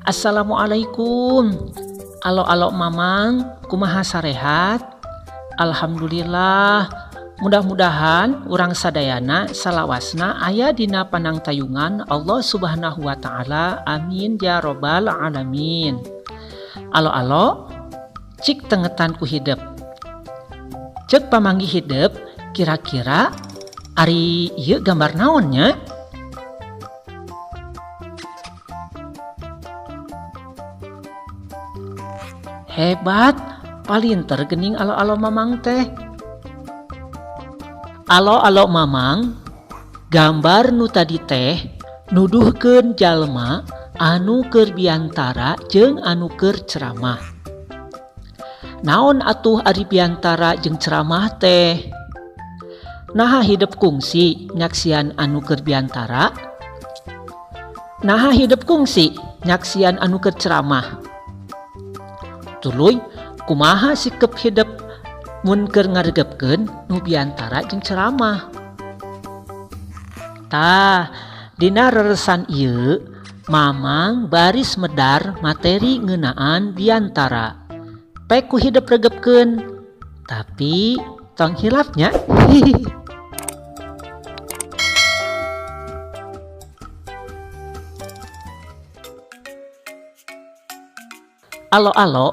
Assalamualaikum. Alo-alo Mamang, kumaha sarehat? Alhamdulillah. Mudah-mudahan urang sadayana salawasna aya dina panangtayungan Allah Subhanahu wa taala. Amin ya robbal alamin. Alo-alo, cik tengetan ku hidep. Cek pamanggih hidep, kira-kira ari ieu gambar naon nya? Hebat, palinter gening alo-alo Mamang teh. Alo-alo Mamang, gambar nu tadi teh nuduhkeun jalma anu keur biantara jeung anu keur ceramah. Naon atuh ari biantara jeung ceramah teh? Naha hidep kungsi nyaksian anu keur biantara? Naha hidep kungsi nyaksian anu keur ceramah? Tuluy kumaha sikep hidep mun keur ngaregepkeun nu biantara jeung ceramah? Tah, dina reresan ieu Mamang baris medar materi ngeunaan biantara. Pek ku hidep regepkeun, tapi tong hilap nya. Alo-alo,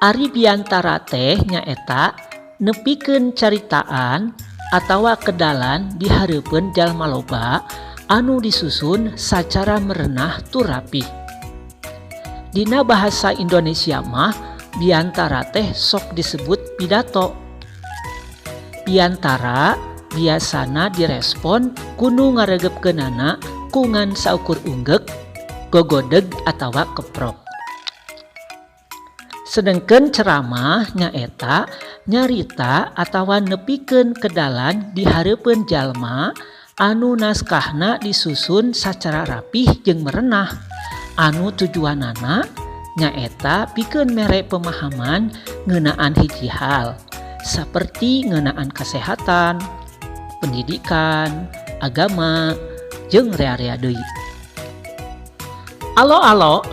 ari biantara teh nyaeta nepikeun caritaan atawa kedalan di hareupeun jalma loba anu disusun sacara merenah tur rapih. Dina bahasa Indonesia mah biantara teh sok disebut pidato. Biantara biasana direspon ku nu ngaregepkeunana ku ngan saukur unggek, gogodeg atawa keprok. Sedengkeun ceramah nyaeta nyarita atawa nepikeun kedalan di hareupeun jalma anu naskahna disusun sacara rapih jeung merenah. Anu tujuanana nyaeta pikeun mere pemahaman ngeunaan hiji hal saperti ngeunaan kasehatan, pendidikan, agama, jeung rea-rea deui. Alo-alo,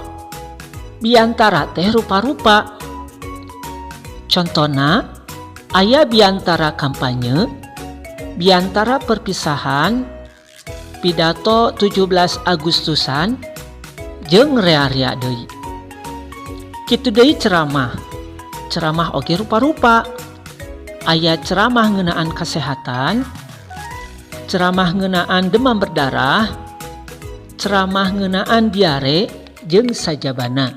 biantara teh rupa-rupa. Contona aya biantara kampanye, biantara perpisahan, pidato 17 Agustusan, jeung rea-rea deui. Kitu deui ceramah. Ceramah oge rupa-rupa. Aya ceramah ngeunaan kasehatan, ceramah ngeunaan demam berdarah, ceramah ngeunaan diare jeung sajabana.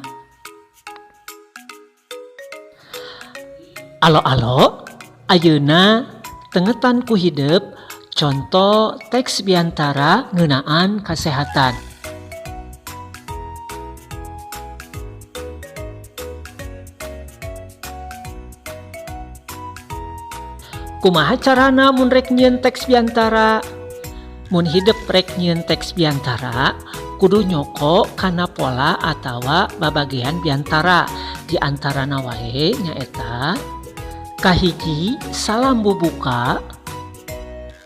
Alo-alo, ayeuna tengetan ku hidep conto teks biantara ngeunaan kasehatan. Kumaha carana mun rek nyieun teks biantara? Mun hidep rek nyieun teks biantara, kudu nyoko kana pola atawa babagean biantara. Di antarana wae nyaeta kahiji salam bubuka,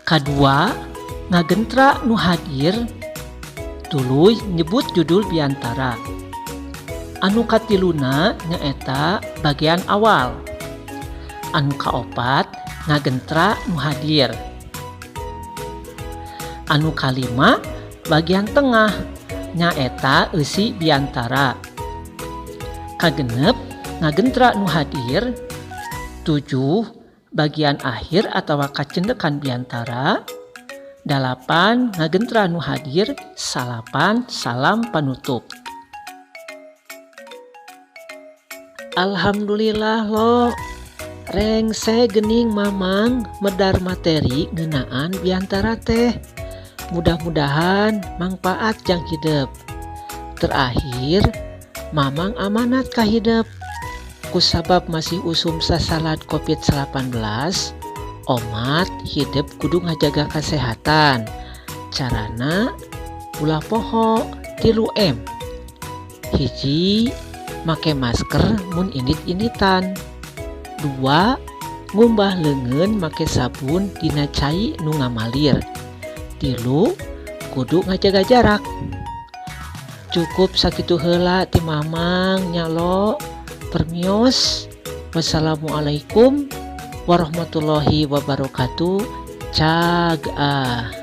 kadua ngagentra nu hadir, tuluy nyebut judul biantara. Anu katiluna nyaeta bagian awal. Anu kaopat ngagentra nu hadir. Anu kalima bagian tengah nyaeta eusi biantara. Kagenep ngagentra nu hadir. 7 bagian akhir atawa kacendekan biantara. 8 ngagentra nu hadir. 9 salam panutup. Alhamdulillah lo rengse gening Mamang medar materi ngeunaan biantara teh. Mudah-mudahan mangpaat jang hidep. Terakhir Mamang amanat ka hidep. Kusabab masih usum sasalad COVID-19, omat hidep kudu ngajaga kesehatan. Carana ulah poho 3M. 1, make masker mun indit-inditan. 2, ngumbah leungeun make sabun dina cai nu ngamalir. 3, kudu ngajaga jarak. Cukup sakitu heula ti Mamang nya, Lo. Permios. Wassalamualaikum warahmatullahi wabarakatuh. Cag ah.